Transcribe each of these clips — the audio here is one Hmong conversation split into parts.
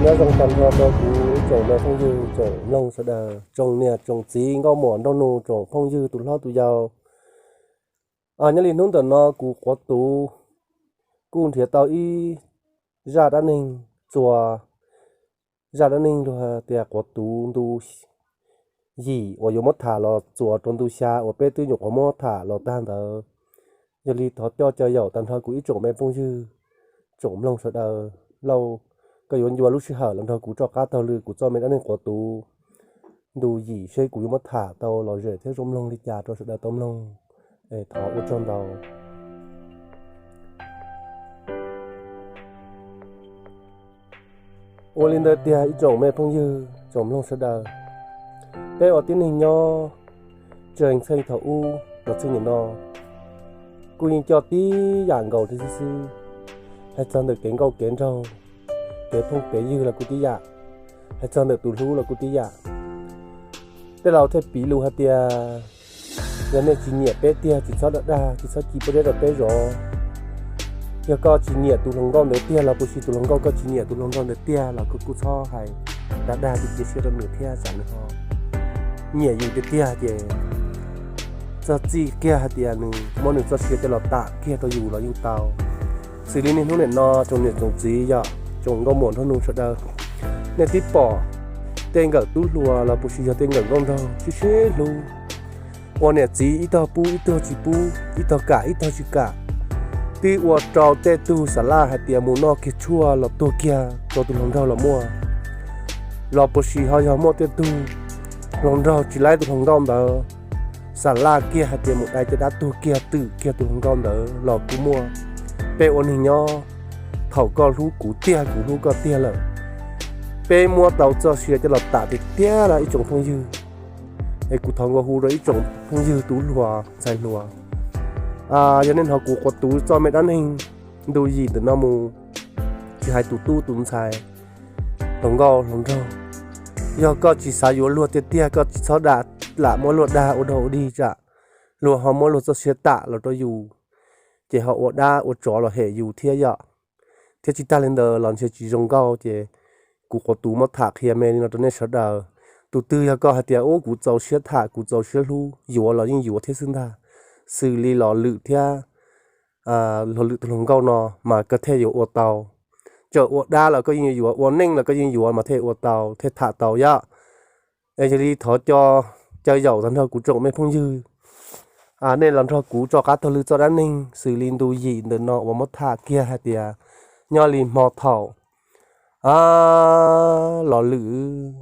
Nyob zoo tag nrho rau kuv tsoom me phooj ywg tsoom mloog sawv daws, tsoom niam tsoom txiv nkauj muam nraug nus, tsoom phooj ywg tus hlob tus yau. Nyob li hnub ntawm no kuv Quav Tuv kuj nrhiav tau ib zaj dab neeg txuas, zaj dab neeg luag tias Quav Tuv ntu yim uas yuav muab tham los txuas rau ntu xya uas peb twb nyuam qhuav muab tham los tag ntawd. Yog li thov coj caw yaum tag nrho kuv ib tsoom me phooj ywg tsoom mloog sawv daws, Lauj, koj yuav ncua lub sij hawm los nrog kuv rov qab taug lw kuv txoj me dab neeg Quav Tuv ntu yim seb kuv yuav muab tham tau lom zem thiab zoo mloog li cas rau sawv daws tau mloog. Thov ua tsaug ntau. Ua li ntawd tiag ib tsoom me phooj ywg tsoom mloog sawv daws, peb ua tib neeg nyob tseem txheej thaum ub los txheej nim no kuj yeej coj tib yam nkaus li xwb xwb. Hais txog ntawm kev nkauj kev nraug, kev phooj kev ywg los kuj tib yam, hais txog ntawm tus hlub los kuj tib yam. Tej laus thiaj piv lus hais tias, yog nej tsis nyiam peb tiag tsis txhob dag dag, tsis txhob ci pob zeb rau peb zov. Yog koj tsis nyiam tus hluas nkauj ntawd tiag los puas tsis, tus hluas nkauj koj tsis nyiam tus hluas nraug ntawd tiag los koj kuj txhob hais dag dag, cia siab rau nws thiab tsam nws ho nyiam yus tiag tiag ces txog txij kiag hais tias nws muab nws txoj sia coj los tam kiag rau yus los yeej tau. Xws li niaj hnub nim no tsoom niam tsoom txiv yom, tsoom nkauj muam nraug nus sawv daws, nej twb pom tej nkawm tub hluas los puas tsis yog tej nkawm nkauj nraug sib sib hlub, ua niam txiv ib tog pub ib tog tsis pub, ib tog kam ib tog tsis kam, twb ua rau tej tug xav laj hais tias mus noj kiag tshuaj los tuag kiag rau tus hluas nraug los muaj. Los puas tsis ho yog muaj tej tug hluas nraug tsis laib tus hluas nkauj ntawd, xav laj kiag hais tias mus dai caj dab tuag kiag twm kiag tus hluas nkauj ntawd los kuj muaj. Peb ua neeg nyob, thaum koj hlub kuv tiag kuv hlub koj tiag lawm, peb muab tau txoj sia coj los tam tiag tiag los ib tsoom phooj ywg. Es kuv thov nkaus hu rau ib tsoom phooj ywg tub hluas ntxhais hluas, yog nej hnov kuv Quav Tuv txoj me dab neeg ntu yim ntawm no mus, tsis hais tus tub tus ntxhais, hluas nkauj hluas nraug, yog koj tsis xav yuav luag tiag tiag koj tsis txhob dam lam muab luag dag ua dog ua dig tsam luag ho muab luag txoj sia tam los rau yus, ces ho ua dab ua tsov los hem yus thiab yom. Thiab tsis tag li ntawd los ntshe tsis zoo nkauj ces kuv Quav Tuv muab tham qhia me li no rau nej sawv daws. Tus twg yog koj hais tias ub kuv txaus siab tham kuv txaus siab hlub yuav los yeej yuav thiab xwb ntag. Xws li Los Lwm thiab Los Lwm tus hluas nkauj no mas koj thiaj yuav ua tau. Txawm ua dab los koj yeej yuav, ua neej los koj yeej yuav mas thiaj ua tau thiaj tham tau yom. Es yog li thov caw yaum tag nrho kuv tsoom me phooj ywg, nej los nrog kuv rov qab taug lw txoj dab neeg xws li ntu yim ntawm no uas muab tham kiag hais tias nyob li hmo thaum Los Lwm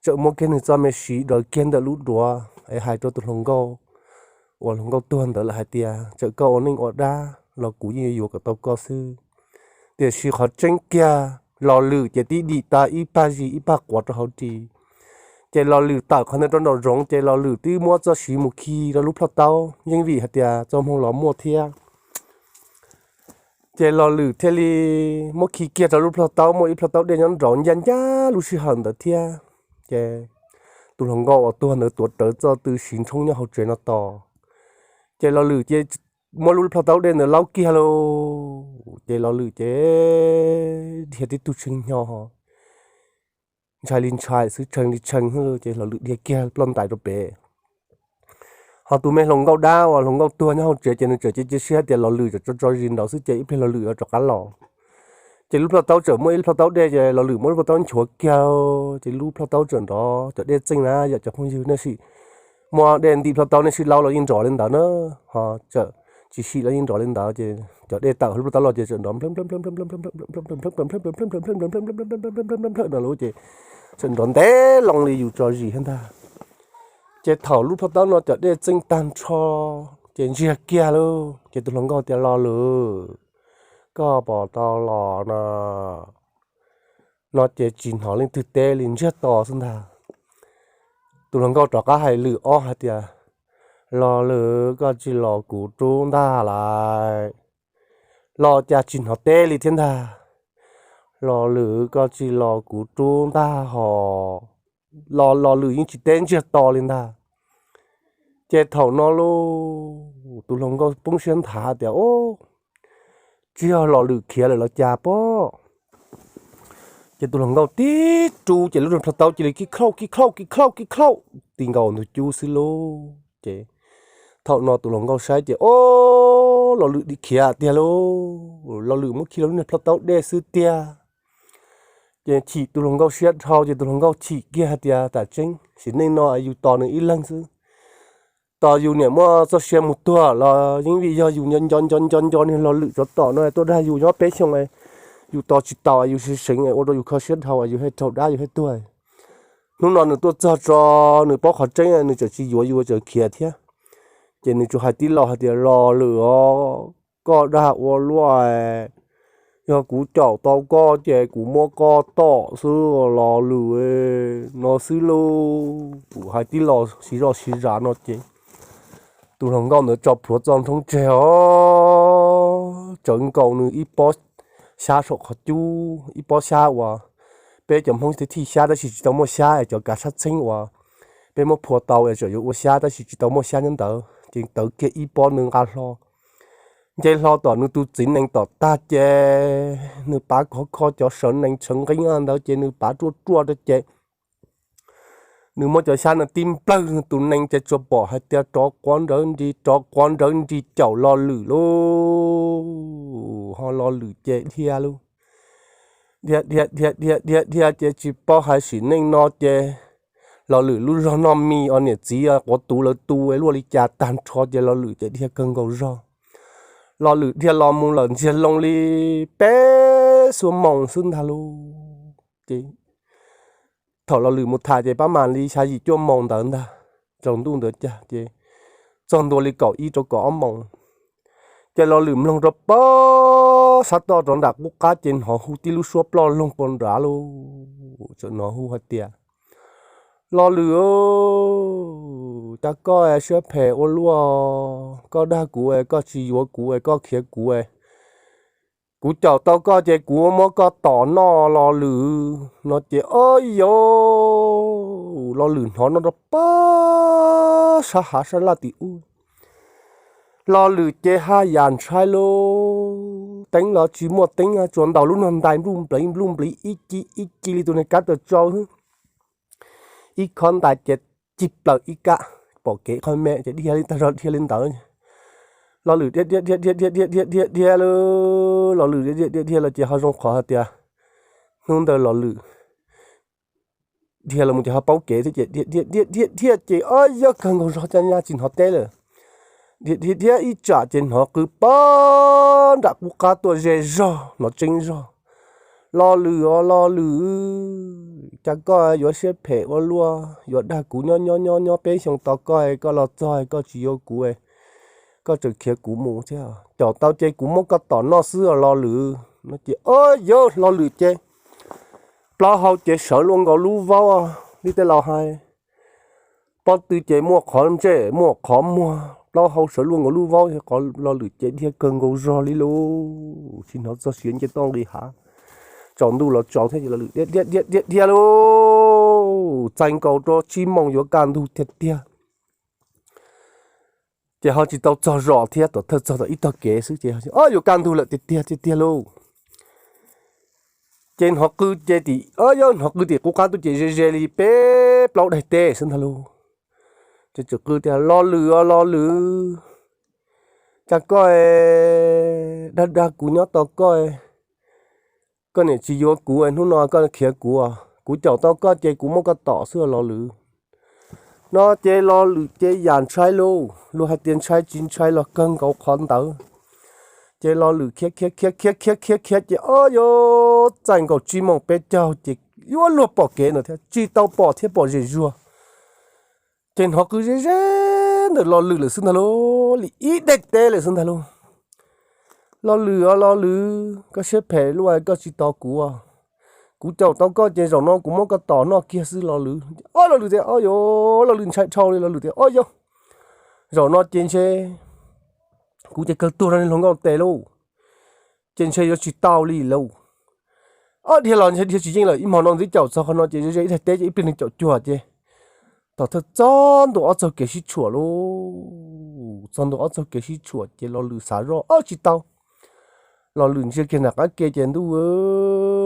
txawm muab kiag nws txoj me siv daws kiag ntawm lub duav es hais rau tus hluas nkauj uas hluas nkauj tuag ntawd lawm hais tias txawm koj ua neej ua dab los kuv yeej yuav kom tau koj xwb. Tiam sis qhov tseeb kiag Los Lwm ces tib dim tau ib pag zis ib pag quav rau hauv ris. Ces Los Lwm tawm qhov ntawd rau nraum zoov ces Los Lwm twb muab txoj siv mus khi rau lub plhaub taub, yeej vim hais tias txoj hmoo los muaj thiab. Ces Los Lwm thiaj li muab khi kiag rau lub plhaub taub, muaj ib plhaub taub dej nyob nraud ncaj ncaj lub sij hawm ntawd thiab. Ces tus hluas nkauj uas tuag ntawd tuav rawv txoj tw siv ntshoob nyob hauv tsev no tos. Ces Los Lwm ces muab lub plhaub taub dej ntawd laub kiag lauj, ces Los Lwm ces dhia tib tug tshee hnyo, ntshai li ntshai xwb tshee li tshee, ces Los Lwm dhia kiag ploj ntais rau pem. Ho tus me hluas nkauj dab uas hluas nkauj tuag nyob hauv tsev ces nws tseem cia siab tias Los Lwm tseem tso tso zis nraud xwb ces ib pliag Los Lwm yuav rov qab los. Ces lub plhaub taub tseem muaj ib plhaub taub dej ces Los Lwm muab lub plhaub taub nchuav kiag, ces lub plhaub taub tseem nrov, cov dej txeej na yom cov phooj ywg, nej sim muab dej ntim plhaub taub nej sim laub los yeej nrov li ntawd na, ho tseem tsis sim los yeej nrov li ntawd ces cov dej tawm hauv lub plhaub taub los ces tseem nrov no lub ces tseem nrov ntev loo li yus tso zis thiab ntag. Ces thaum lub plhaub taub no cov dej txeej tag nrho ces ntsiag kiag lauj, ces tus hluas nkauj tias Los Lwm, koj puas tau los no? No ces tsis hnov leej twg teb li, ntsiag to xwb ntag. Tus hluas nkauj rov qab hais lwm ob hais tias Los Lwm, koj tsis los kuv rub ntag lauj. Los cas tsis hnov teb li thiab ntag. Los Lwm, koj tsis los kuv rub ntag hos. Los Los Lwm yeej tsis teb, ntsiag to li ntag. Ces thaum no lauj tus hluas nkauj poob siab nthav tias, Ub, tsis yog Los Lwm khiav lawm los cas pob? Ces tus hluas nkauj tib ru ces lub niag plhaub taub cia li kib khauj kib khauj kib khauj kib khauj ti nkaus ntug cub xwb lauj. Ces thaum no tus hluas nkauj saib ces o, Los Lwm dim khiav tiag lauj, Los Lwm muab khi rau lub niag plhaub taub dej xwb tiag. Ces chim tus hluas nkauj siab dhau ces tus hluas nkauj chim kiag hais tias tam tseeb sim neej no yus tos nws ib leeg xwb. Tos yus niam muaj txoj sia mus tuag los yeej vim yog yus nco nco nco nco nco niag Los Lwm tsov tom no tuaj dag yus nyob peb xyoos, yus tos tsis tau yus seev seev ua rau yus kho siab dhau yus thiaj raug dab yus thiaj tuag. Hnub no nws tuaj txog tso, nws paub qhov tseeb nws tseem tsis yuav yus tseem khiav thiab. Ces nws tsuas hais tib lo hais tias Los Lwm os, koj dag ua luaj, yog kuv caum tau koj ces kuv muab koj tom xwb Los Lwm, no xwb lauj. Hais tib lo siv zoj siv zam no ces tus hluas nkauj ntawd tso plhuav txoj nrhoob tseg os, tsawv nkaus nws ib pob xyab saum qhov cub, ib pob xyab uas peb cov Hmoob thiaj thij xyab tab sis tsis tau muaj xyab es cov kav sab txheeb uas peb muab phua tau es tseem yuav ua xyab tab sis tsis tau muaj xyab nyob ntawd ces tawv kiag ib pob nws nqa hlo. Nce hlo tom nws tus txiv nees tom tag ces nws pav khov kho cov sawv nees sawv nqeeb ntawd ces nws pav ruaj ruaj rau ces nws muab cov xyab no tib nplawg tus nees ces tsuas pom hais tias rov quav nrawv nris rov quav nrawv nris caum Los Lwm lauj. Ho Los Lwm ces dhia lauj, dhia dhia dhia dhia dhia dhia ces tsis paub hais sim neej no ces Los Lwm lub zog noj mis os niam txiv quav tuv lawv tu luaj li cas tag nrho ces Los Lwm ces dhia kawg nkaus zog. Los Lwm dhia los mus lawm ntsiag loo li peb xuab moos xwb ntag lauj. Ces thaum Los Lwm mus tham ces pab mam li xya yim cuaj moos ntawd ntag, tsaus ntuj ntawd cas ces txog ntua li kaum ib rau kaum ob moos. Ces Los Lwm mloog rau pab sab toj rov nram qub qab ces hnov hu tib lub suab ploj loog pua nrad lauj, tseem hnov hu hais tias Los Lwm, cas koj siab phem ua luaj, koj dag kuv es koj tsis yuav kuv es koj khiav kuv es kuv caum tau koj ces kuv muab koj tom noj Los Lwm, no ces o yau, Los Lwm hnov no rau pab sab hav sab laj tim ub. Los Lwm ces haj yam ntshai lauj, teeb los tsis muaj teeb tsuas ntaus lub niag ntais npluj npliv npluj npliv ib ci ib ci li tus niag kab tawm tsau xwb. Ib khob ntais ces cig plaws ib kab, pom kev qhov me ces dhia li tag zog dhia li ntawd. Los Lwm dhia dhia dhia dhia dhia dhia dhia lauj, Los Lwm dhia dhia dhia dhia los ces ho zoo qhov hais tias hnub ntawd Los Lwm dhia los mus ces ho paub kev thiab ces dhia dhia dhia dhia dhia ces o yog kawg nkaus zog cas nyaj tsis hnov teb lawm. Dhia dhia dhia ib tsam ces hnov qw pab nram qub qab tuaj ze zog hnov tseeb zog. Los Lwm os Los Lwm, cas koj yuav siab phem ua luaj, yuav dag kuv nyob nyob nyob nyob peb xyoo tos koj, koj los txog koj tsis yuav kuv, koj tseem khiav kuv mus thiab. Caum tau ces kuv muab koj tom noj xwb os Los Lwm, no ces o yau, Los Lwm ces plaub hau ces sawv luaj nkaus lub vaub li tej laus hais, pob tw ces muaj qhov ntsej muaj qhov muag, plaub hau sawv luaj nkaus lub vaub, Los Lwm ces dhia kawg nkaus zog li lauj, tsis hnov txog siav nce toj nqis hav. Tsaus ntuj los tsaus thiab ces Los Lwm dhia dhia dhia dhia lauj, txais nkaus rau tsib moos yuav kaj ntug tiag tiag. Ces ho tsis tau txog zos thiab, tom thawj txog tom ib tog kev xwb ces o yuav kaj ntug lawm tiag tiag tiag tiag lauj. Ces hnov qw ces tim, o yau, hnov qw tim qub qab tuaj ces ze ze li peb plaub daim teb xwb ntag lauj. Ces tseem qw tias Los Lwm os Los Lwm, cas koj dag dag kuv nyob tos koj, koj niam tsis yuav kuv, hnub no koj khiav kuv, kuv caum tau koj ces kuv muab koj tom xwb Los Lwm. No ces Los Lwm ces yam ntshai lauj, luag hais tias ntshai tsis ntshai los kawg nkaus qhov ntawd. Ces Los Lwm khiav khiav khiav khiav khiav khiav khiav ces o yau, txais nkaus tsib moos peb caug ces yuav luag pom kev no thiab tsis tau pom thiab pom zem zuag. Ces hnov qw ze ze ntawm Los Lwm lawm xwb ntag lauj, li ib daim teb lawm xwb ntag lauj. Los Lwm os Los Lwm, koj siab phem luaj koj tsis tos kuv, kuv caum tau koj ces zaum no kuv muab koj tom noj kiag xwb Los Lwm. O Los Lwm tias o yau, Los Lwm ntshai dhau li, Los Lwm tias o yau, zaum no ces ntshe kuv ces kawg tuag rau niag hluas nkauj tes lauj, ces ntshe yuav tsis tau li lauj. Ob dhia los ntshe dhia tsis yeej lawm, ib hmo no ntxwv caum txog qhov no ces ze ze ib daim teb ces ib pliag nws caum cuag ces tom thawj txog ntua ob txog kev sib tshuam lauj, txog ntua ob txog kev sib tshuam ces Los Lwm xav zoj o tsis tau. Los Lwm ntsia kiag nram qab ke ces ntuj,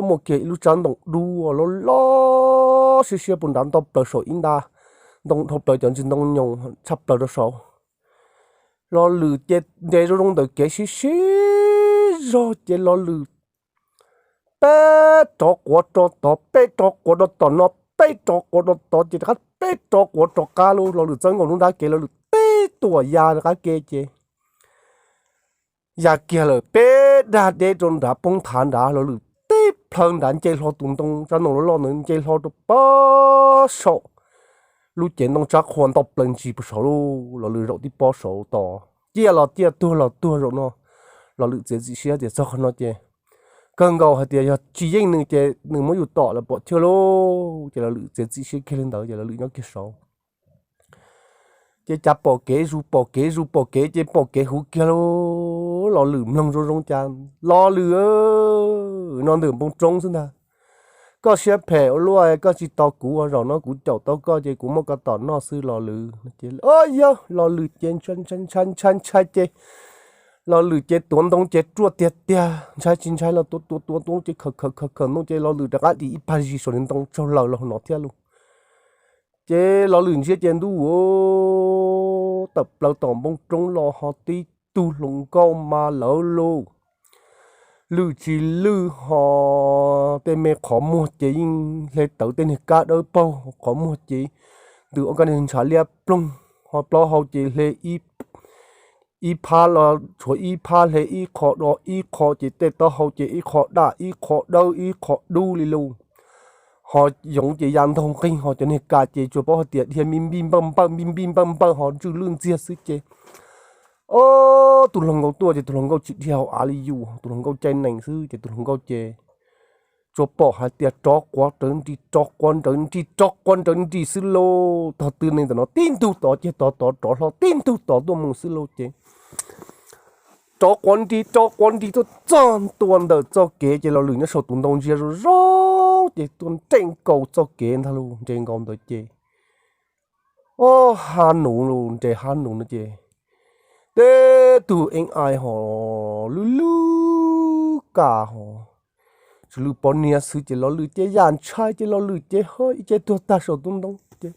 muaj kiag ib lub tsab ntoo dub loj loj siab siab puv nrad ntog plaws saum ib nta ntoo dhau plaws cov ntsis ntoo nyoos tshaj plaws rau saud. Los Lwm ces nres zoo zoo ntawm kev sib sib zog ces Los Lwm peb rov quav rau tod, peb rov quav rau tom no, peb rov quav rau tod ces rov qab peb rov quav rov qab lauj. Los Lwm txawb nkaus lub nrab kev, Los Lwm tib tuam ya rov qab ke ces ya kiag lawm, peb dag deb rau nrad poob nthav nrad, Los Lwm tib plhaw nrad nce hlo tus ntoo tsab ntoo loj loj ntawd nce hlo rau pob saum lub cev ntoo tsab qhua ntog plaws ntsis puv saud lauj. Los Lwm zaum tib pob saud tos, ciaj los ciaj, tuag los tuag zaum no. Los Lwm txiav txim siab tias txog qhov no ces kawg nkaus hais tias yog tsis yeej nws ces nws muab yus tom lawm pom chawj lauj. Ces Los Lwm txiav txim siab kiag li ntawd ces Los Lwm nyob kiag saud. Ces cas pom kev zus, pom kev zus, pom kev ces pom kev huv kiag lauj. Los Lwm mloog zoo zoo cas, Los Lwm, no ntawm npoo roob xwb ntag. Koj siab phem ua luaj, koj tsis tos kuv ua zaum no kuv caum tau koj ces kuv muab koj tom noj xwb Los Lwm. Ces yog Los Lwm ces ntshai ntshai ntshai ntshai ces Los Lwm ces tuav ntoo ces ruaj tiag tiag, ntshai tsis ntshai los tuav tuav tuav ntoo ces khawm khawm khawm khawm ntoo ces Los Lwm rov qab dim ib pag zis saum niag ntoo tsaug lawm los no thiab lauj. Ces Los Lwm ntsia ces ntuj, tawm plaws tom npoo roob los ho tib tug hluas nkauj mas lawv lauj. Lwj tsis lwj ho tej me qhov muag ces yeej hle tawv tej niag kab dawb paug, qhov muag ces ntws ob kab niag ntshav liab ploog, ho plaub hau ces hle ib phab los tshuav ib phab, hle ib qho do ib qho ces tej taub hau ces ib qho daj ib qho dawb ib qho dub li lauj. Ho yoov ces ya ntaug nqeeg, ho cov niag kas ces tsuas paub hais tias dhia npij npij npawj npawj npij npij npawj npawj ho ntswj lwj ntxiag xwb ces, o, tus hluas nkauj tuaj ces tus hluas nkauj tsis dhia hauv av li yus, tus hluas nkauj cai nees xwb ces tus hluas nkauj ces tsuas pom hais tias rov quav rawv nris, rov quav rawv nris, rov quav rawv nris xwb lauj. Tog twg ne ntawm no tib ntug tod ces tog tod rov hlo tib ntug tod tuaj mus xwb lauj ces rov quav nris, rov quav nris tuaj txog ntua ntawm txoj kev ces Los Lwm nyob saum tus ntoo ntsia zoo zoo ces tuaj nres nkaus txoj kev ntag lauj. Nres nkaus ntawd ces, o, hab nus lauj, nres hab nus no ces tej tug eeb ai ho lub lub kas ho tsis lwj pov niag xwb ces Los Lwm ces yam ntshai ces Los Lwm ces ho ib ce tuag tag saum tus ntoo ces,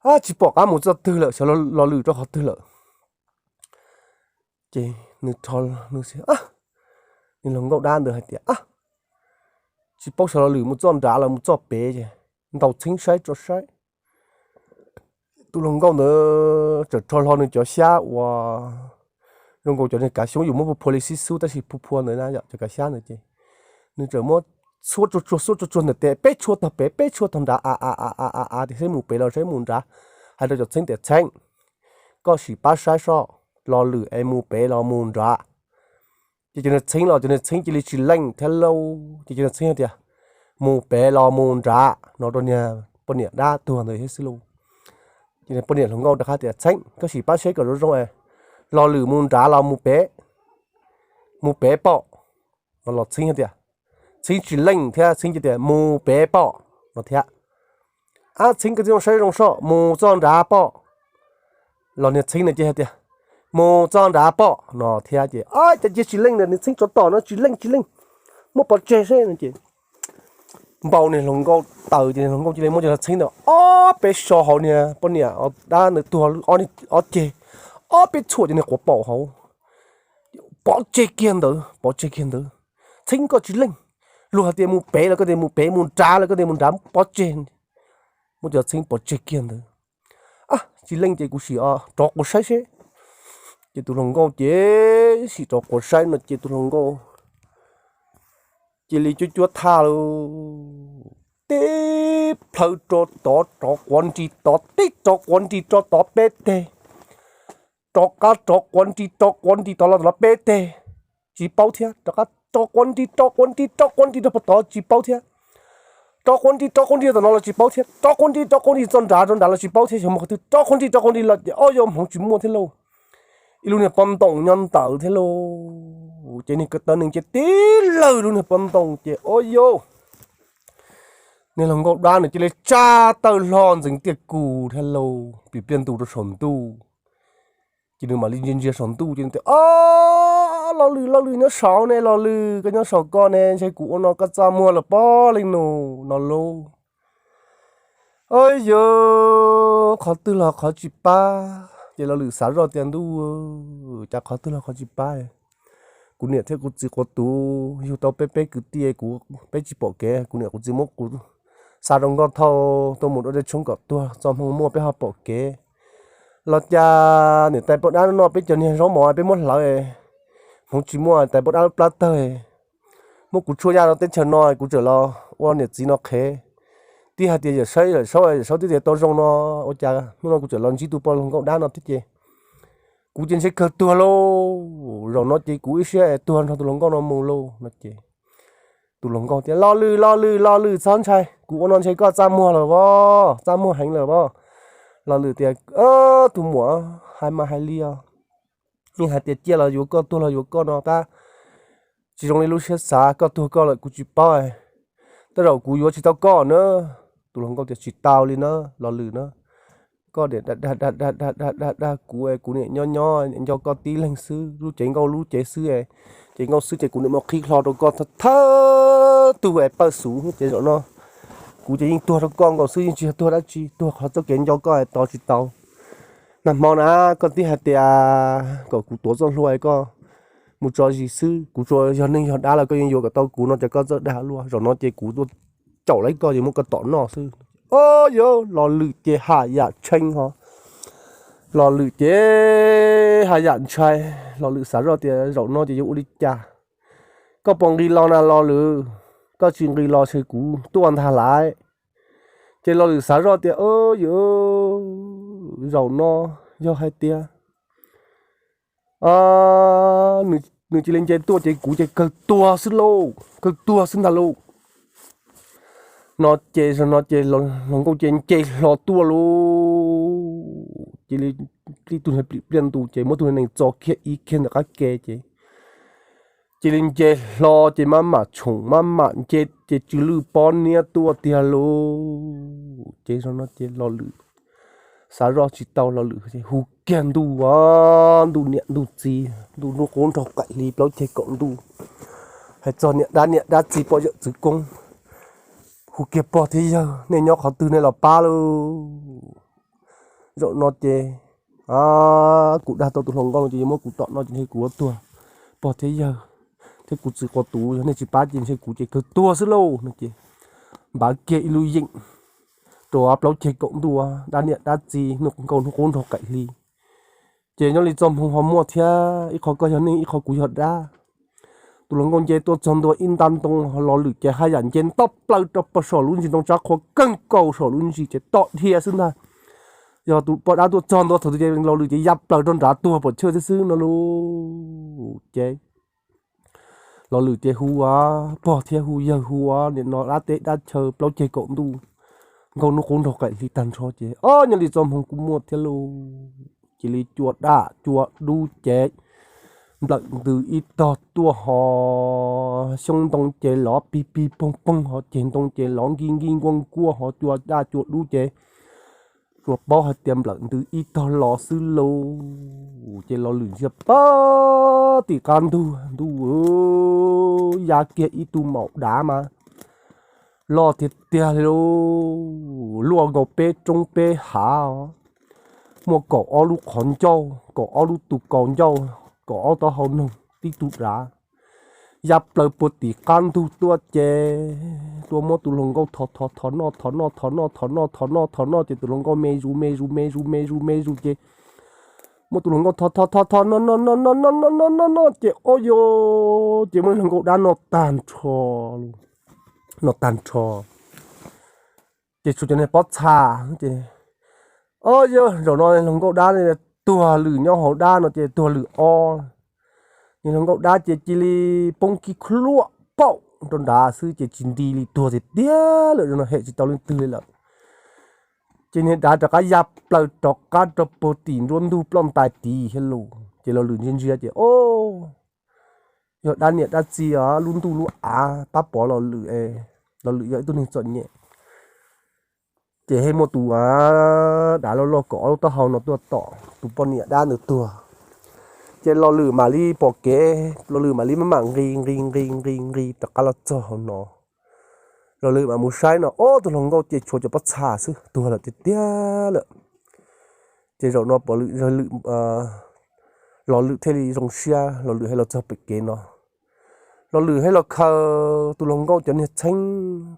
a, tsis pom qab mus txoj twg lawm, xyov Los Lwm rau qhov twg lawm. Ces nws, nws hluas nkauj dab ntawd hais tias, a, tsis paub xyov Los Lwm mus txoj nrad los mus txoj pem ces ntaus txheeb saib tso saib. Tus hluas nkauj ntawd txawm rho hlo nws cov xyab uas zoo nkaus cov niag kav xyoob yus muab phua phua li xib xub tab sis phua phua ntawd na yom, cov kav xyab ntawd ces nws txawm muab xuab tsuag tsuag xuab tsuag tsuag ntawm tes, peb tshuab tog pem peb tshuab tog nrad, a a a a a tias saib mus pem los saib mus nrad. Hais rau cov txheeb tias txheeb, koj sim pab saib soj, Los Lwm es mus pem los mus nrad. Ces cov niag txheeb los cov niag txheeb cia li tsis leej thiab lauj. Ces cov niag txheeb tias mus pem los mus nrad no rau niag poj niam dab tuag ntawd thiab xwb lauj. Ces poj niam hluas nkauj rov qab tias txheeb, koj sim pab saib kom zoo zoo es Los Lwm mus nrad los mus pem, mus pem pom no los txheeb tias, txheeb tsis leej thiab txheeb cia tias mus pem pom no thiab. Ab txheeb, koj txiv zoo saib zoo soj, mus txoj nrad pom. Los niag txheeb no ces hais tias mus txoj nrad pom no thiab ces, ab cas cia tsis leej ntawd, niag txheeb tsov tom no tsis leej tsis leej, muab pov tseg seb no ces npau niag hluas nkauj taws ces niag hluas nkauj cia li muab cov niag txheeb ntawd ob peb so hauv niag poj niam dab ntawd tuag ob ceg, ob peb tshuam cov niag quav paum hauv, pov tseg kiag ntawd, pov tseg kiag ntawd. Txheeb, koj tsis leej, luag hais tias mus pem los koj tias mus pem, mus nrad los koj tias mus nrad, pov tseg. Muab cov txheeb pov tseg kiag ntawd. Ab tsis leej ces kuv sim rov quav saib seb. Ces tus hluas nkauj ces sim rov quav saib no ces tus hluas nkauj cia li cuab cuab thaj lauj, tib plhaw rau tod rov quav nris tod, tib rov quav nris rau tod peb teg, rov qab rov quav nris rov quav nris tod los tom no peb teg, tsis paub thiab, rov qab rov quav nris rov quav nris rov quav nris rau pem tod tsis paub thiab, rov quav nris rov quav nris tom no los tsis paub thiab, rov quav nris rov quav nris txoj nrad rau nrad los tsis paub thiab, xyov mus qhov twg, rov quav nris rov quav nris los ces ob yau hmoov tsis muaj thiab lauj. Ib lub niag pob ntoos nyob ntawd thiab lauj. Ces niag ko taw nees ces tib lawg lub niag pob ntoos ces ob yau, niag hluas nkauj dab nws cia li tsa taw hlo ntxeev tiaj kus thiab lauj, plim pliaj ntus rau saum ntuj. Ces nws mam li ntsia ntsia saum ntuj ces nws tias, o, Los Lwm, Los Lwm nyob saud ne, Los Lwm koj nyob saum ko ne, ntshe kuv ua no koj txaj muag lawm pob leej nus no lauj. Au yog, qhov twg los qhov tsis pab. Ces Los Lwm xav zoj tias ntuj, cas qhov twg los qhov tsis pab. Kuv niam thiab kuv txiv quav tuv yug tau peb peb kwv tij, kuv peb tsis pom kev, kuv niam kuv txiv muab kuv xa rau nkoj thauj tuaj mus rau dej tshoob kom tuag, txoj hmoo muaj peb ho pom kev. Los cas niam tais poj dab no peb cov niag zaub mov peb muab hlawv, hmoov tsis muaj, tais poj dab lub plab tawg, muab kuv tshuaj yaj rau teb chaws no, kuv txawm los ua niam txiv no qhev. Tib hais tias yawm saub, yawm saub, yawm saub twb tias tau zoo no, ua cas hnub no kuv txawm los ntsib tus poj hluas nkauj dab no thiab ces kuv ces ntshe kawg tuag lauj. Zaum no ces kuv ib siab es tuag nrog tus hluas nkauj no mus lauj no ces tus hluas nkauj tias, Los Lwm, Los Lwm, Los Lwm, txhob ntshai, kuv ua no ntshe koj txaj muag lawm os, txaj muag heev lawm os. Los Lwm tias, Tus muam, hais mas hais li os. Yeej hais tias ciaj los yuav koj, tuag los yuav koj no tab tsis zoo li lub siab xav, koj tuag koj lawm kuv tsis paub. Tej zaum kuv yuav tsis tau koj na. Tus hluas nkauj tias, Tsis tau li na Los Lwm na. Koj niam dag dag dag dag dag dag kuv, kuv niam nyob nyob nco koj tib leeg xwb, lub cev nkauj lub cev xwb, cev nkauj xwb ces kuv niam muab qhib hlo rau koj thawj tug es pawj xum ces zaum no kuv ces yeej tuag rau koj nkaus xwb, yeej tsis yog tuag dab tsi, tuag qhov txoj kev nco koj tos tsis tau. Nag hmo na koj tib hais tias kom kuv tuav txoj hlua, koj mus tso zis xwb, kuv tsuas yog neeg yog dab los koj yeej yuav kom tau kuv no ces koj txawj dag luaj, zaum no ces kuv tuaj caum lawv koj ces muab koj tom noj xwb. Au yog, Los Lwm ces haj yam tshee ho. Los Lwm ces haj yam ntshai, Los Lwm xav zoj tias zaum no ces yuav ua li cas. Koj puas nqis los na Los Lwm? Koj tsis nqis los ces kuv tuaj ntag lauj. Ces Los Lwm xav zoj tias, Au yog, zaum no yog hais tias nws cia li nce tuaj ces kuv ces kawg tuag xwb lauj, kawg tuag xwb ntag lauj. No ces zaum no ces hluas nkauj ces nce hlo tuaj lauj, cia li tib tug pliam pliaj ntus ces muab tus nees txo kiag ib kiag ntawm qab ke ces cia li nce hlo ces maj mam tshoom maj mam nce ces tsw lwj pob niab tuaj tiag lauj. Ces zaum no ces Los Lwm xav zoj tsis tau, Los Lwm hu kiag ntuj, ntuj niam ntuj txiv, ntuj hnub qub nraug qaim hli plaub ceg kaum ntuj, hais txog niam dab niam dab txiv poj yawm txwv koob, hu kiag pog thiab yawg, nej nyob qhov twg nej los pab lauj. Zaum no ces kuv dag tau tus hluas nkauj no ces yuav muab kuv tom no ces ntshe kuv yuav tuag, pog thiab yawg thiab kuv txiv quav tuv yog nej tsis pab ces ntshe kuv ces kawg tuag xwb lauj no ces npav kiag ib lub yeem rau plaub ceg kaum ntuj, dab niam dab txiv, hnub qub nraug qaim hli. Ces nyob li txoj hmoo ho muaj thiab, ib qho koj yog neeg ib qho kuv yog dab. Tus hluas nkauj nce tuaj txog ntua ib nta ntoo, Los Lwm ces haj yam nce nto plaws rau pog saum lub ntsis ntoo tsab qhua kawg nkaus saum lub ntsis ces tom dhia xwb ntag. Yog tus poj dab tuaj txog ntua thaum twg ces Los Lwm ces ya plaws rau nrad tuag pom chawj thiab xwb no lauj. Ces Los Lwm ces hu pog thiab hu yawg, hu niam no dab teb dab chaw plaub ceg kaum ntuj, nkauj hnub qub nraug qaim hli tag nrho ces o nyob li txoj hmoo kuj muaj thiab lauj. Cia li cua daj cua dub ces nplawm ntws ib tog tuaj ho xyoob ntoo ces lov pig pig poog poog ho ceg ntoo ces lov nkij nkij nkuaj nkuaj ho cua daj cua dub ces tsuas paub hais tias nplawm ntws ib tog los xwb lauj. Ces Los Lwm ntsia pog tim qab ntug, ntuj, ya kiag ib tug maum dav mas loj tiag tiag li lauj, luaj nkaus peb roob peb hav os. Muaj kaum ob lub qhov ncauj, kaum ob lub tus kaus ncauj, kaum ob taub hau noog tib tug dav ya plaws puag tim qab ntug tuaj ces tuaj muab tus hluas nkauj thov thov thov noj thov noj thov noj thov noj thov noj thov noj ces tus hluas nkauj me zus me zus me zus me zus me zus ces muab tus hluas nkauj thov thov thov thov noj noj noj noj noj noj noj noj noj ces o yog ces muab hluas nkauj dab noj tag nrho, noj tag nrho ces tshuav cov niag pob txha ces o yog zaum no hluas nkauj dab tuag lwm nyob hauv dab no ces tuag lwm ob. Niag hluas nkauj dab ces cia li poob kib khluaj paum rau nrad xwb ces tsis nti li, tuag tiag tiag lawm, zaum no hem tsis tau leej twg li lawm. Ces niag dav rov qab ya plaws rov qab rau puag tim nruab ntug ploj ntais tid thiab lauj. Ces Los Lwm ntsia ntsia ces o yog dab niam dab txiv os, lub ntuj lub av pab pov Los Lwm es Los Lwm yog ib tug neeg txom nyem. Ces thiaj muaj tus dav loj loj kaum ob lub taub hau no tuaj tom tus poj niam dab ntawd tuag. Ces Los Lwm mam li pom kev, Los Lwm mam li maj mam nqis nqis nqis nqis nqis rov qab los txog hauv no. Los Lwm mam mus saib no, ob tug hluas nkauj ces tshuav cov pob txha xwb, tuag lawm tiag tiag lawm. Ces zaum no pom Los Lwm, Los Lwm thiaj li zoo siab, Los Lwm thiaj los txog pem kev no. Los Lwm thiaj los khaws tus hluas nkauj cov niag txheeb,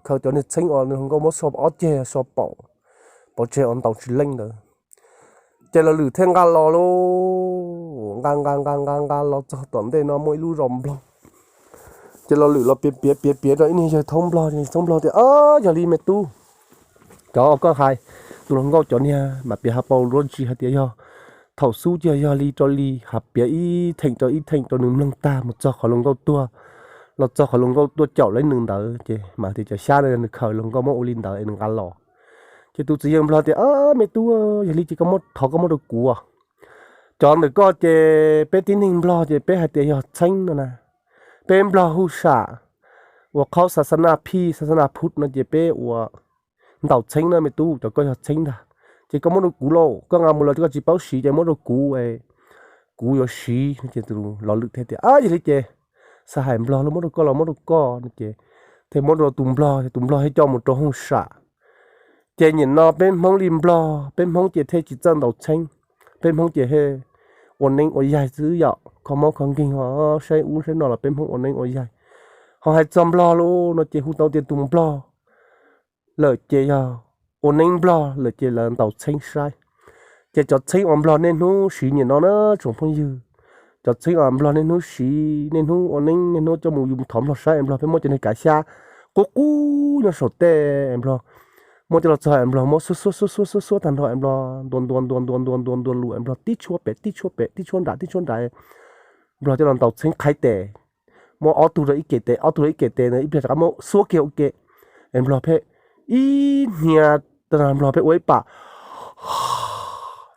khaws cov niag txheeb uas nws hluas nkauj muab so ob ceg so paum, pov tseg uas ntaus tsis leej ntawd. Ces Los Lwm thiaj nqa los lauj, nqa nqa nqa nqa nqa los txog tom ntej no muaj ib lub zos nplog. Ces Los Lwm los piav piav piav piav rau ib niag yawg thaub nplog, thaub nplog tias, Ab, yog li me tub, cov koj hais, tus hluas nkauj cov niag mam piav hais paus luab ntsis hais tias yog thaum xub ces yog li rau li, hais piav ib theem rau ib theem rau nws mloog tag mus txog qhov hluas nkauj tuag, los txog qhov hluas nkauj tuaj caum lawv nws ntawd ces mam tias cov xyab no nws khaws hluas nkauj muab ua li ntawd es nws nqa los. Ces tus txiv yawg nplog tias, Ab, me tub, yog li ces koj muab, thov koj muab rau kuv. Cov ntawm koj ces peb tib neeg nplog ces peb hais tias yog txheeb no na. Peb nplog hu sam uas qhaub xa xa naj phij xa xa naj phut no ces peb ua ntaus txheeb na me tub, cov koj yog txheeb ntag. Ces koj muab rau kuv lauj, koj nqa mus los koj tsis paub siv ces muab rau kuv, kuv yuav siv no. Ces Los Lwm thiaj tias, Ab, yog li ces xav hais nplog los muab rau koj los muab rau koj no ces thiaj muab rau tus nplog, tus nplog thiaj coj mus rau hoob sam. Ces nim no peb Hmoob li nplog, peb Hmoob ces thiaj tsis txawj ntaus txheeb, peb Hmoob ces ua neeb ua yaig xwb yom, kho mob kho nkeeg, saib ub saib no los peb Hmoob ua neeb ua yaig. Ho hais txog nplog lauj no ces hu tau tias tus nplog lawm ces yog ua neeb nplog lawm ces lawv ntaus txheeb saib. Ces cov txheeb uas nplog niaj hnub siv nim no na tsoom phooj ywg, cov txheeb uas nplog niaj hnub siv, niaj hnub ua neeb, niaj hnub coj mus yus thov nplog saib, nplog pheej muab cov niag kav xyab qub qub nyob saum tej, nplog muab coj los txog nplog muab xuab xuab xuab xuab xuab xuab tag nrho, nplog ntuas ntuas ntuas ntuas ntuas ntuas ntuas lus, nplog tib tshuab pem tib tshuab pem tib tshuab nram tib tshuab nram, nplog coj los ntaus txheeb qhaib tes, muab ob tug rau ib ke tes, ob tug rau ib ke tes no, ib pliag rov qab muab xuab kiag ua ke, nplog pheej ib hnia, nplog pheej ua ib pam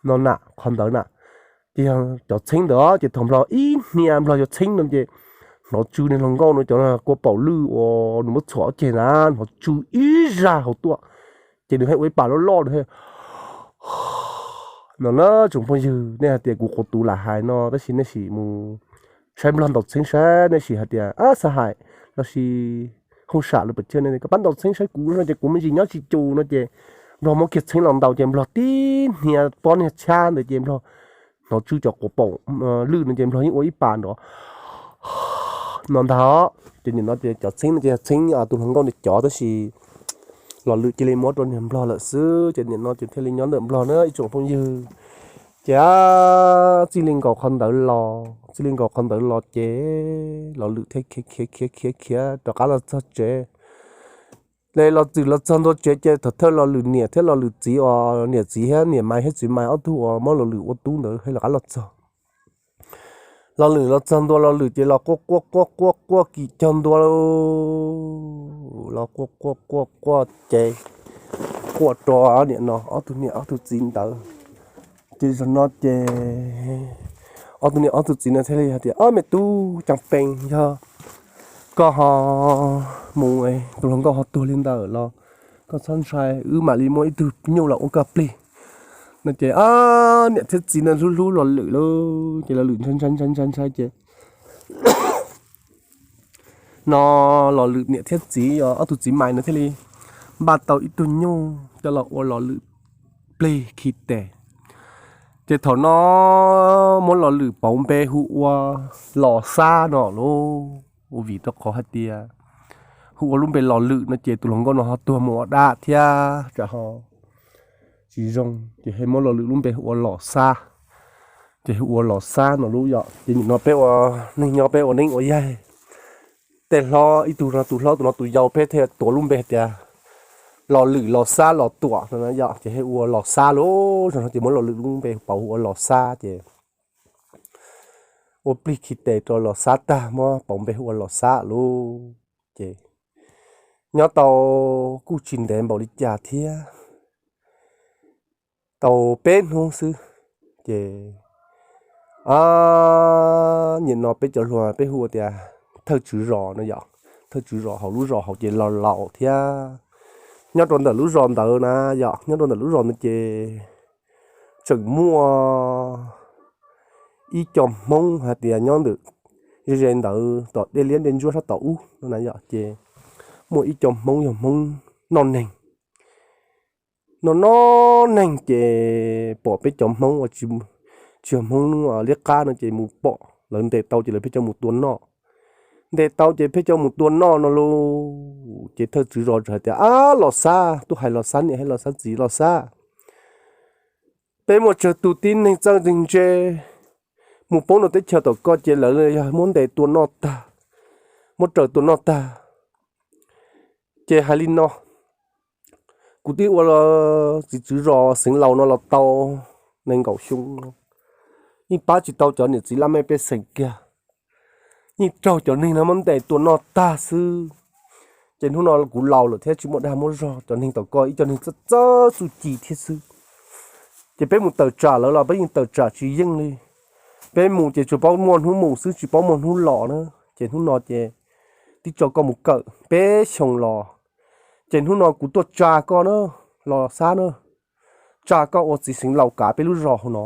no na, qhov ntawd na. Ces yog cov txheeb ntawd ces thaum nplog ib hnia nplog yuav txheeb no ces hnov tsw niag hluas nkauj no cov kua paum lwj uas nws muab txhuam ob ceg na, hnov tsw ib zaj hauv tuaj. Ces nws thiaj ua ib pam loj loj, nws thiaj no na tsoom phooj ywg, nej hais tias kuv quav tus lam hais no tab sis nej sim mus saib nplog ntaus txheeb saib, nej sim hais tias ab xav hais los sis hoob sam lawv pam thiaj ne, koj pab ntaus txheeb saib kuv no ces kuv me ntsis nyob tsis cus no ces nplog muab kiag txheeb los ntaus ces nplog tib hnia pob niag chab ntawd ces nplog hnov tsw cov quav paum lwj no ces nplog yeej ua ib pam nrov no ntag. Ces nim no ces cov txheeb no ces yog txheeb tus hluas nkauj ntawd cov tab sis Los Lwm cia li muab rau niag nplog lawm xwb ces nim no ces thiaj li nyob ntawm nplog na ib tsoom phooj ywg. Ces txij li nkaus qhov ntawd los, txij li nkaus qhov ntawd los ces Los Lwm thiaj khiav khiav khiav khiav khiav rov qab los txog tsev. Los txwm los txog ntua tsev ces thaum thawj Los Lwm niam thiab Los Lwm txiv uas niam txiv thiab niam Maiv thiab txiv Maiv ob tug uas muab Los Lwm ua tub ntawd thiaj rov qab los txog. Los Lwm los txog ntua Los Lwm ces los quaj quaj quaj quaj quaj kim cog ntua, los quaj quaj quaj quaj ces quaj rau nim no ob tug niam ob tug txiv ntawd. Ces zaum no ces ob tug niam ob tug txiv no thiaj li hais tias, Ob me tub, cas pes yog koj ho mus, tus hluas nkauj ho tuag li ntawd los koj txhob ntshai, wb mam li muaj ib tug nyuj los ua koj plig no. Ces ob niam thiab txiv no hlub hlub Los Lwm lauj, ces Los Lwm ntshai ntshai ntshai ntshai ntshai ces no Los Lwm niam thiab txiv, ob tug txiv Maiv no thiaj li npaj tau ib tug nyuj coj los ua Los Lwm plig khi tes. Ces thaum no muab Los Lwm pauv npe hu ua Los Xab no lauj, vim rau qhov hais tias hu ua lub npe Los Lwm no ces tus hluas nkauj no ho tuag mus ua dab thiab tsam ho tsis zoo ces thiaj muab Los Lwm lub npe hu ua Los Xab. Ces hu ua Los Xab no lauj yom. Ces nim no peb ua neej nyob peb ua neeb ua yaig, tej hlob ib tug no tus hlob tus no tus yau peb thiaj tuav lub npe hais tias Los Lwm Los Xab Los Tuam no yom, ces thiaj ua Los Xab lauj. Zaum no ces muab Los Lwm lub npe pauv hu ua Los Xab ces ua plig khi tes rau Los Xab tag muab pauv npe hu ua Los Xab lauj. Ces nyob tau kuj tsis ntev npaum li cas thiab, tau peb hnub xwb ces nim no peb cov hluas peb hu ua tias thawj tswv zos no yom, thawj tswv zos hauv lub zos hauv ces laus laus thiab. Nyob rau ntawm lub zos ntawd na yom, nyob rau ntawm lub zos ntawd ces tseem muaj ib co Hmoob hais tias nyob ntawm ze ze ntawd tom dej liab dej ntsuab sab tom ub no na yom, ces muaj ib co Hmoob yog Hmoob noj neeg, noj noj neeg ces pom peb cov Hmoob uas tsis yog Hmoob liab qab no ces mus pom lawv ntes tau ces lawv pheej coj mus tua noj. Ntes tau ces pheej coj mus tua noj no lauj. Ces thawj tswv zos txawm hais tias, Ab Los Xab, tuaj hais Los Xab niam hais Los Xab txiv, Los Xab, peb muaj tsawg tus tib neeg txawj ntse mus poob rau teb chaws tom koj ces lawv yog muab ntes tua noj tag, muab raws tua noj tag. Ces hais li no, kuv twb ua txiv tswv zos Xeev Laus no los tau nees nkaum xyoo no, yeej pab tsis tau cov niam txiv laj mej pej xeem kiag, yeej raug cov neeg no muab ntes tua noj tag xwb. Ces hnub no kuv laus lawm thiab tsis muaj dag muaj zog, cov neeg tom koj ib co neeg txawj txawj txuj ci thiab xwb. Ces peb mus tawm tsam lawv los peb yeej tawm tsam tsis yeej li. Peb mus ces tsuas paub muaj hnub mus xwb tsis paub muaj hnub los na. Ces hnub no ces twb tso koj mus kawm peb xyoo los, ces hnub no kuv tuaj tsa koj na, Los Xab na, tsa koj ua txiv Xeev Laus kav peb lub zos hauv no,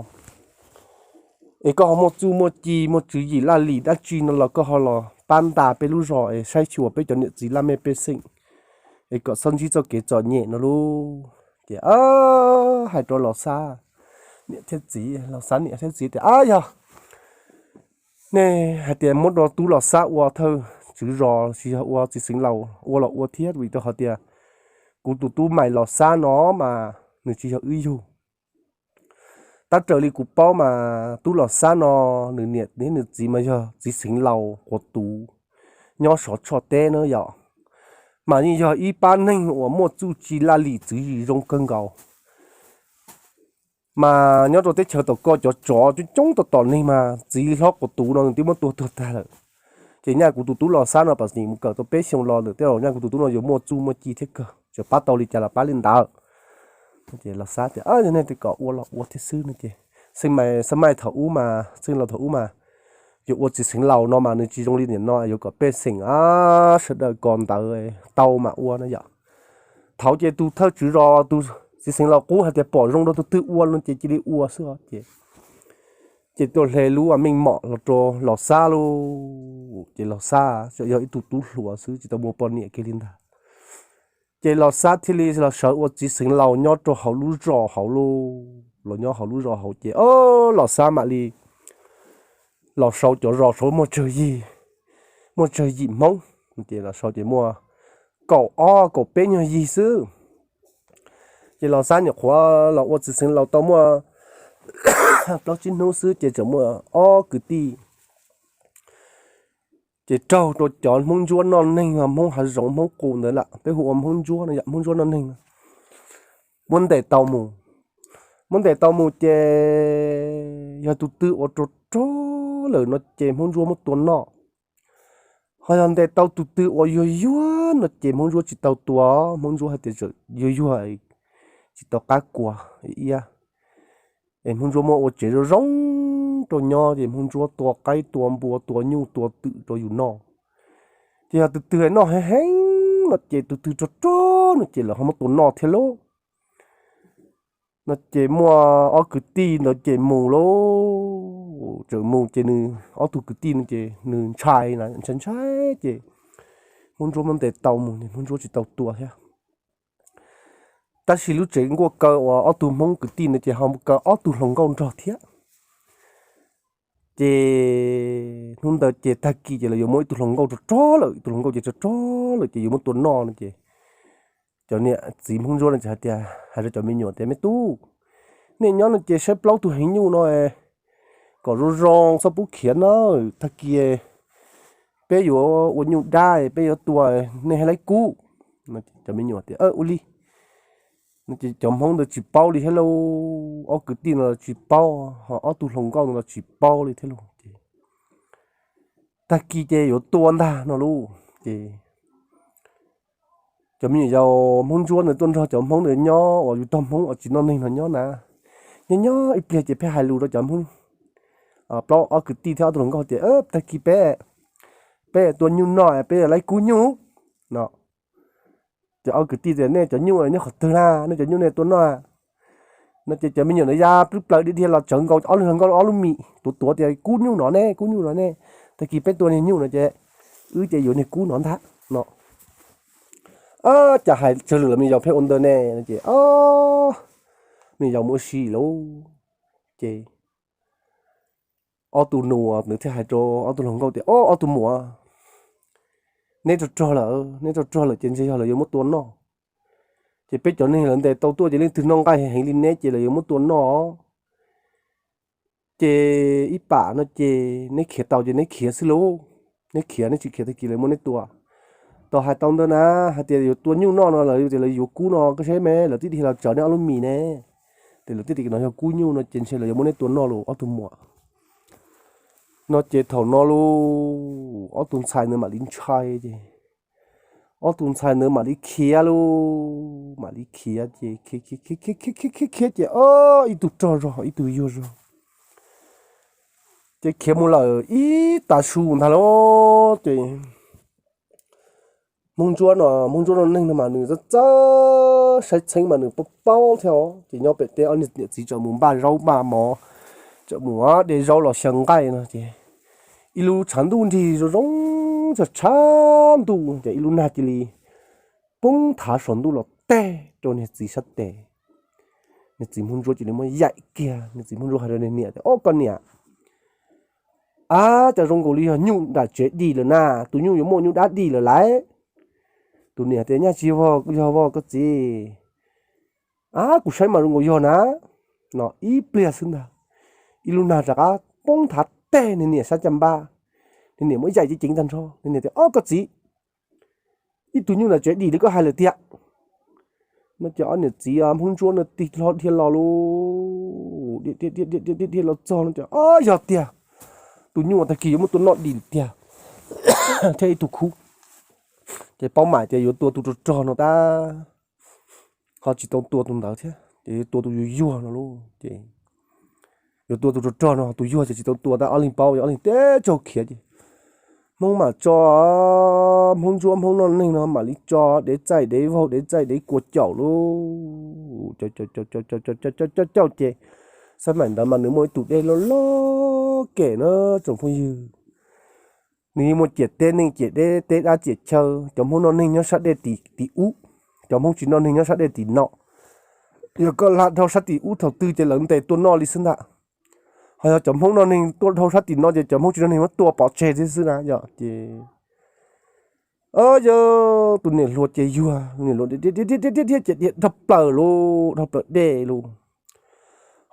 es koj ho muaj txuj muaj ci muaj tswv yim laj lim dab tsi no los koj ho los pab ntas peb lub zos es saib xyuas peb cov niam txiv laj mej pej xeem, es kom txhob ntsib txoj kev txom nyem no lauj. Ces hais rau Los Xab niam thiab txiv, Los Xab niam thiab txiv tias, Ab, yog nej hais tias muab rau tub Los Xab ua thawj tswv zos tsis yog ua txiv Xeev Laus ua los ua thiab, vim rau qhov tias kuv tus tub Maiv Los Xab no mas nws tsis yog wb yug. Tab raws li kuv paub mas tub Los Xab no nws niam thiab nws txiv mas yog txiv Xeev Laus quas tuv nyob Sov Tshoj teb na yom. Mas yeej yog ib pab neeg uas muaj txuj ci laj lim tswv yim zoo kawg nkaus. Mas nyob rau teb chaws tom koj cov tsov coob coob tom tom neeg mas txiv hlob quas tuv no nws twb muab tua tuag tag lawm. Ces nyaj kuv tus tub Los Xab no pas nim mus kawm tau peb xyoo los lawm tej zaum nyaj kuv tus tub no yuav muaj txuj muaj ci thiab kawg, tsuas pab tau li cas los pab li ntawd. Ces Los Xab tias, Yog nej tias kom ua los ua thiab xwb no ces, xeeb maim xab maim thaum ub mas, xeeb laus thaum ub mas, yuav ua txiv Xeev Laus no mas nws tsis zoo li nim no, yuav kom pej xeem sawv daws kos ntawv tau mas ua no yom. Thaum ces tus thawj tswv zos tus txiv Xeev Laus qub hais tias pom zoo rau tus twg ua no ces cia li ua xwb os. Ces, ces tuaj hle lub meej mom los rau Los Xab lauj. Ces Los Xab tsuas yog ib tug tub hluas xwb tsis tau muaj poj niam kiag li ntag. Ces Los Xab thiaj li los sawv ua txiv Xeev Laus nyob rau hauv lub zos hauv lauj. Los nyob hauv lub zos hauv ces, o, Los Xab mam li los sau cov zos saud muaj tsawg yim, muaj tsawg yim Hmoob, ces los sau ces muaj kaum ob kaum peb nyuag yim xwb. Ces Los Xab nyuam qhuav los ua txiv Xeev Laus tau muaj plaub tsib hnub xwb ces txawm muaj ob kwv tij ces raug rau cov Hmoob Ntsuab noj neeg, Hmoob hav zoov Hmoob qus ntawd lawm, peb hu ua Hmoob Ntsuab no yom, Hmoob Ntsuab noj neeg no muab ntes tau mus. Muab ntes tau mus ces yog tus twg ua rau rog lawm no ces Hmoob Ntsuab muab tua noj. Ho yog ntes tau tus twg uas yuag yuag no ces Hmoob Ntsuab tsis tau tua, Hmoob Ntsuab hais tias tseem yuag yuag tsis tau qab kua iab. Es Hmoob Ntsuab muab ua tsev zoo zoo rau nyob ces Hmoob Ntsuab tua qaib tua npua tua nyuj tua twm rau yus noj. Ces yog tus twg noj heev heev no ces tus twg rog rog no ces lawv ho muab tua noj thiab lauj. No ces muaj ob kwv tij ntawd ces mus lauj, txawm mus ces nws ob tug kwv tij no ces nws ntshai na, ntshai ntshai ces Hmoob Ntsuab muab ntes tau mus ces Hmoob Ntsuab tsis tau tua thiab. Tab sis lub tsev nkuaj kaw uas ob tug Hmoob kwv tij no ces ho kaw ob tug hluas nkauj nrog thiab. Ces hnub ntawd ces tag kis ces lawv yuav muab ib tug hluas nkauj rog rog lawm, ib tug hluas nkauj ces rog rog lawm ces yuav muab tua noj no ces cov niam txiv Hmoob Ntsuab no ces hais tias, hais rau cov me nyuam tias, Me tub, nej nyob no ces saib plaub tug heev nyuj no kom zoo zoo txhob pub khiav na, tag kis peb yuav ua nyuj dab peb yuav tua, nej hais laib kub. Cov me nyuam tias, Ua li. No ces cov Hmoob ntawd tsis paub li thiab lauj, ob kwv tij no los tsis paub, ho ob tug hluas nkauj no los tsis paub li thiab lauj. Ces tag kis ces yuav tua ntag no lauj. Ces cov me nyuam yaus Hmoob Ntsuab ntawd tuaj nrog cov Hmoob ntawd nyob uas yus tog Hmoob uas tsis noj neeg no nyob na. Nyob nyob ib pliag ces pheej hais lus rau cov Hmoob, plaub ob kwv tij thiab ob tug hluas nkauj tias, Tag kis peb, peb tua nyuj noj, peb yuav laib kub nyuj no. Ces ob kwv tij tias, Nej cov nyuj nyob qhov twg na, nej cov nyuj nej tua noj? No ces cov me nyuam ntawd ya plwb plaws dhia dhia los tsawv nkaus ob lub hluas nkauj ob lub mis tuav tuav tias, Kub nyuj no ne, kub nyuj no ne, tag kis peb tua niag nyuj no ces wb ces yuav niag kub no ntag no. Cas hais tsawg lwm los me nyuam yaus pheej ua ntawd ne? No ces me nyuam yaus mus ua si lauj. Ces ob tug nus nws thiaj hais rau ob tug hluas nkauj tias, Ob, ob tug muam, neb rog rog lawm, neb rog rog lawm ces ntshe yog lawv yuav muab tua noj. Ces peb cov neeg lawv ntes tau tuaj ces leej twg noj nqaij heev li neb ces lawv yuav muab tua noj. Ces ib pam no ces neb khiav tau ces neb khiav xwb lauj, neb khiav, neb tsis khiav tag kis lawv muab neb tua. Tau hais tau ntawd na, hais tias yuav tua nyuj noj no lawv tias lawv yuav kub no, koj saib me lawv twb dhia los tsawv neb ob lub mis ne, ces lawv twb tias no yog kub nyuj no ces ntshe lawv yuav muab neb tua noj lauj ob tug muam. No ces thaum no lauj, ob tug ntxhais ntawd mam li ntshai ces ob tug ntxhais ntawd mam li khiav lauj, mam li khiav ces khiav khiav khiav khiav khiav khiav khiav ces ob, ib tug rog zog ib tug yuag zog. Ces khiav mus lawm ib tav su ntag lauj ces Hmoob Ntsuab no, Hmoob Ntsuab no neeg no mas nws txawj txawj saib txheeb mas nws paub paub thiab os. Ces nyob pem teb ob niam txiv txawm mus npaj zaub npaj mov, txawm mus de zaub los xyaw nqaij no ces ib lub tshav ntuj nrig zoo zoo, tshav tshav ntuj ces ib lub nag cia li poob thav saum ntuj los teg rau niag txiv sab tes. Niag txiv Hmoob Ntsuab cia li muab yaim kiag. Niag txiv Hmoob Ntsuab hais rau niag niam tias, Ob koj niam, ab, cas zoo nkaus li yog nyuj nram tsev dim lawm na, tus nyuj yuav muaj nyuj dab dim lawm lauj. Tus niam tias, Nyaj tsis yog vog, yog vog koj txiv. Ab, kuv saib mas zoo nkaus yog na. No ib pliag xwb ntag, ib lub nag rov qab poob thav teg niag niam sab caj npab. Niag niam muab yaim ceev ceev tag nrho, niag niam tias, Ob koj txiv, ib tug nyuj nram tsev dim li koj hais lawm tiag. No ces ob niam txiv Hmoob Ntsuab no tig hlo dhia los lauj, dhia dhia los txog no ces, Ob, yog tiag, tus nyuj uas tag kis yuav muab tua noj dim tiag thiab ib tug khub. Ces paub mam tias yuav tua tus rog rog no tab, ho tsis tau tua tus ntawd thiab ces yuav tua tus yuag yuag no lauj. Ces yuav tua tus rog rog no, tus yuag ces tsis tau tua tab, ob leeg paub, ob leeg teb tsaug khiav ces Hmoob mam tso, Hmoob Ntsuab Hmoob noj neeg no mam li tso dev txaij dev vaug dev txaij dev kua caum lauj, caum caum caum ces xab maim ntawd mas nws muaj ib tug dej loj loj kem na tsoom phooj ywg. Nws yeej muaj ciam teb neej ciam teb, teb dab ciam chaw. Cov Hmoob noj neeg nyob sab dej tim ub, cov Hmoob tsis noj neeg nyob sab dej tim no. Yog koj hla dhau sab tim ub thaum twg ces lawv ntes tua noj li xwb ntag. Ho yog cov Hmoob noj neeg tuaj dhau sab tim no ces cov Hmoob tsis noj neeg muab tua pov tseg thiab xwb na yom. Ces yog tus niam hluas ces yuag, niam hluas dhia dhia dhia dhia dhia ces dhia dhau plaws lauj, dhau plaws dej lauj.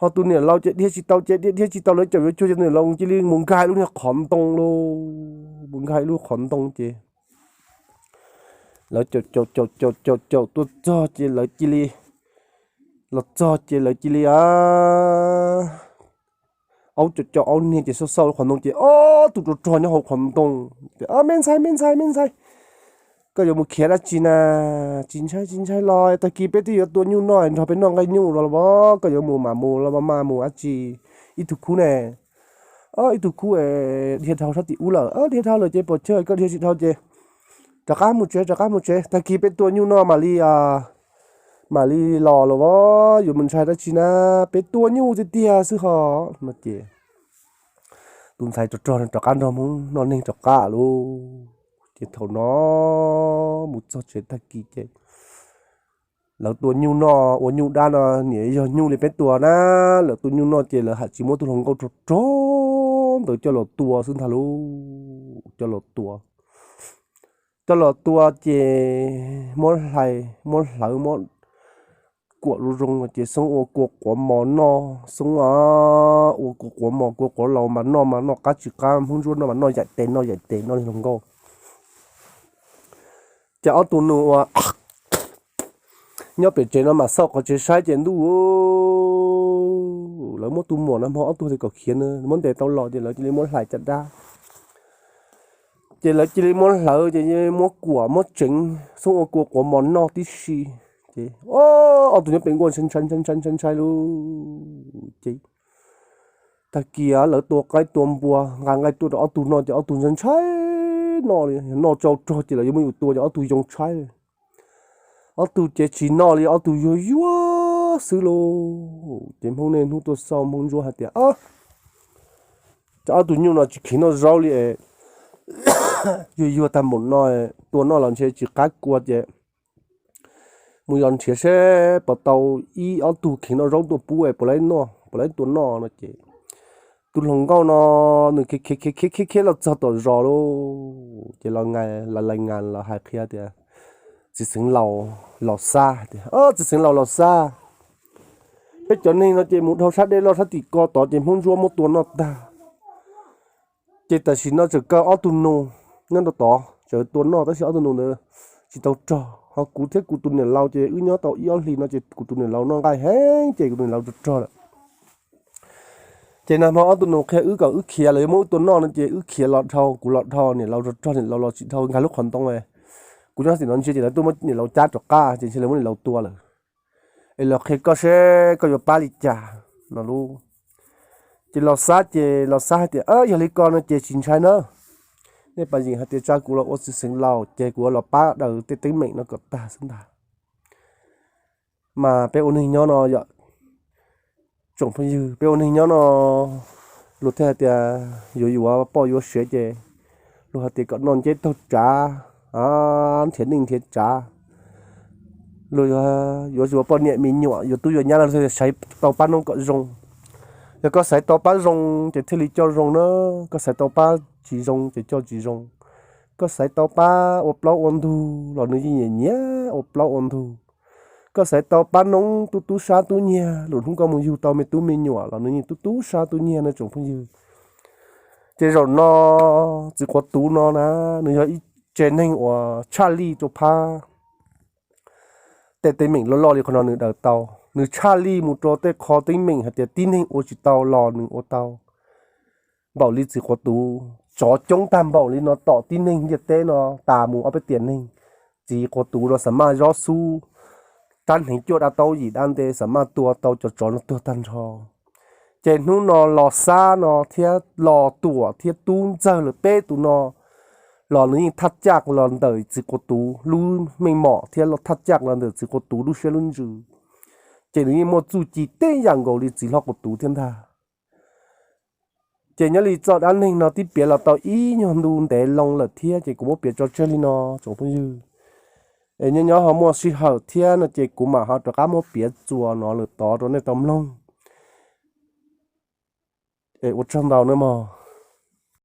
Ho tus niam laus ces dhia tsis tau ces dhia dhia tsis tau, lawv caum yuav cuag ces tus niam laus cia li mus nkag lub niag qhov ntoo lauj, mus nkag lub qhov ntoo ces lawv caum caum caum caum caum caum tuaj txog ces lawv cia li, los txog ces lawv cia li aub caum caum aub niag ces xauj xauj lub qhov ntoo ces ob tug rog rog nyob hauv qhov ntoo. Me ntxhais, me ntxhais, me ntxhais, koj yuav mus khiav dab tsi na? Tsis ntshai, tsis ntshai los tag kis peb twb yuav tua nyuj noj nrog peb noj nqaij nyuj los as, koj yuav mus mam mus los mas mus dab tsi? Ib tug khub ne, ib tug khub dhia dhau sab tim ub lawm, dhia dhau lawm ces pom chaw, koj dhia tsis dhau ces rov qab mus tsev, rov qab mus tsev, tag kis peb tua nyuj noj mam li mam li los los as, yuav mus ntshai dab tsi na, peb tua nyuj tiag tiag xwb ho. No ces tus ntxhais rog rog rov qab nrog Hmoob noj neeg rov qab lauj. Ces thaum no mus txog tsev tag kis ces lawv tua nyuj noj ua nyuj dab no, niam yog nyuj li peb tua na, lawv tua nyuj noj ces lawv ham tsis muab tus hluas nkauj rog rog ntawd coj los tua xwb ntag lauj, coj los tua. Coj los tua ces muab hlais muab hlawv muab kuam zoo zoo ces xoob ua kua quav mos noj, xoob ua kua quav mos kua quav laus mas noj mas noj qab tsis qab, Hmoob Ntsuab noj mas noj yaim tes noj yaim tes noj li hluas nkauj. Ces ob tug nus uas nyob pem tsev no mas xauj qhov tsev saib ces ntuj, lawv muab tus muam no hmo ob tug tes kom khiav na, muab ntes tau los ces lawv cia li muab hlais caj dab. Ces lawv cia li muab hlawv ces muab kuam muab tseev xoob ua kua quav mos noj tib si. Ces ob tug nyob pem nkuaj ntshai ntshai ntshai ntshai ntshai lauj. Ces tag kis lawv tua qaib tua npua nqa nqaij tuaj rau ob tug noj ces ob tug ntshai ntshai noj li, noj tsau rog ces lawv yuav muab yus tua ces ob tug yoo tshaib. Ob tug ces tsis noj li, ob tug yuag yuag xwb lauj. Ces Hmoob niaj hnub tuaj xauj Hmoob Ntsuab hais tias, Ob, cov ob tug nyuj no tsis khiav noj zaub li, yuag yuag tag npaum no, tua noj los ntshe tsis qab kua ces mus yos nrhiav seb puas tau ib ob tug khiav noj zaub tuaj pub es puas laib noj, puas laib tua noj no ces tus hluas nkauj no nws khiav khiav khiav khiav los txog tom zos lauj. Ces los nais los hais qhia tias, Txiv xeev laus Los Xab tias, Txiv xeev laus Los Xab, peb cov neeg no ces mus dhau sab dej loj sab tim ko tod ces Hmoob Ntsuab muab tua noj tag. Ces tam sim no tseem kaw ob tug nus nyob rau tod, tseem tua noj tab sis ob tug nus ntawd tsis tau rog. Ho kuv thiab kuv tus niam laus ces wb nyob tau ib ob hlis no ces kuv tus niam laus noj nqaij heev ces kuv tus niam laus rog rog lawm. Ces nag hmo ob tug nus qhia wb kom wb khiav, lawv yuav muab wb tua noj no ces wb khiav los dhau, kuv los dhau, niam laus rog rog, niam laus los tsis dhau, nkag lub qhov ntoo. Kuv nyob tim no ntsia ces lawv tuaj muab niam laus cab rov qab ces ntshe lawv muab niam laus tua lawm. Es los qhia koj seb koj yuav pab li cas no lauj. Ces Los Xab ces Los Xab hais tias, Yog li ko no ces tsis ntshai na. Nej pab yeem hais tias tsa kuv los ua txiv xeev laus ces kuv yuav los pab daws tej teeb meem no kom tag xwb ntag. Mas peb ua neeg nyob no yom, tsoom phooj ywg, peb ua neeg nyob no luag thiaj hais tias yuav yuav poj yuav sev ces luag hais tias kom noj nceb taug tsav, nrhiav neej nrhiav tsav. Luag yuav yuav poj niam me nyuam, yuav tub yuav nyab los thiaj xaiv tau pab noob kom zoo. Yog koj xaiv tau pab zoo ces thiaj li coj zoo na, koj xaiv tau pab tsis zoo ces coj tsis zoo. Koj xaiv tau pab ua plaub ua ntug los nws yeej nyiam nyiam ua plaub ua ntug. Koj xaiv tau pab noob tub tub sab tub nyiag, lwm hnub koj mus yug tau me tub me nyuam los nws yeej tub tub sab tub nyiag no tsoom phooj ywg. Ces zaum no txiv quav tuv no na, nws yog ib tse neeg uas tshaj lij rau phab tej teeb meem loj loj li qhov no nws daws tau. Nws tshaj lij mus rau tej qho teeb meem hais tias tib neeg ua tsis tau los nws ua tau. Npaum li txiv quav tuv, tsov coob tag npaum li no tom tib neeg ntiaj teb no tas mus ob peb tiam neeg, txiv quav tuv no xam maj zob xub rab hneev cuaj dab taub yim dab nte xam maj tua tau cov tsov no tuag tag nrho. Ces hnub no Los Xab no thiab Los Tuam thiab Tub Ntxawg lawv peb tus no los nws yeej thaj caj los ntawm txiv quav tuv lub meej mom thiab thaj caj los ntawm txiv quav tuv lub siab lub ntsws. Ces nws yeej muaj txuj ci tej yam nkaus li txiv hlob quav tuv thiab ntag. Ces nyob li txoj dab neeg no twb piav los tau ib nyuag ntu ntev loo lawm thiab ces kuv muab piav tso tseg li no tsoom phooj ywg. Es nyob nyob ho muaj sij hawm thiab no ces kuv mam ho rov qab muab piav txuas no lawm tod rau nej tau mloog. Es ua tsaug ntau nawb mog.